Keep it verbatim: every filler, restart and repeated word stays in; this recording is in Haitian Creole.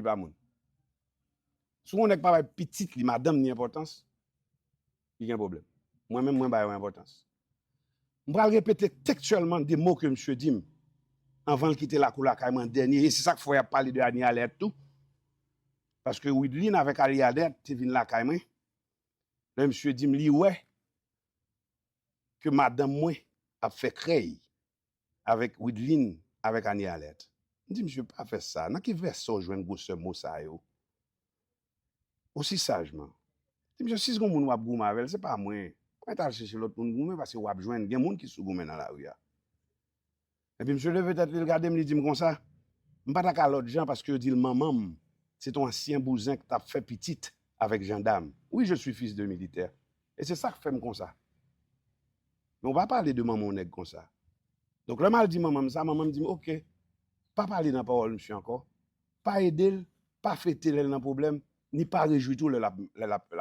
pa moun. Si yon nèg pa bay pitit li, madanm ni enpòtans, li gen pwoblèm. Mwen menm, mwen ba yo enpòtans. M pral repete tekstyèlman de mo ke misye di m anvan l kite lakou lakay mwen an dènye. E se sa k fè y ap pale de Annie Alerte tou. Paske Wideline avèk Annie Alerte te vin lakay mwen. Lè misye di m li wè ke madanm mwen ap fè krèy avèk Wideline, avèk Annie Alerte. M di, "Misye, pa fè sa. Nan ki vèsè w jwenn gwosè mo sa yo?" Osi sajman. Di, "Misye, si se yon moun w ap goumen avè l, se pa mwen. Mwen t al chèche lòt moun goumen, paske w ap jwenn, gen moun ki sou goumen nan lari a." Epi misye leve tèt li, l gade m, li di m konsa, "M pa ta ka lòt jan, paske yo di l manman m, se t on ansyen bouzen k t ap fè pitit avèk jandam. Oui, je suis fils de militaire. E se sa k fè m konsa." Men w pa pale de manman yon nèg konsa. Donk, lè m al di manman m sa, manman m di m, "Oke, pa pale nan pawòl misye ankò. Pa ede l, pa fete lè l nan pwoblèm, ni pa rejwi tou lè l ap, lè l ap,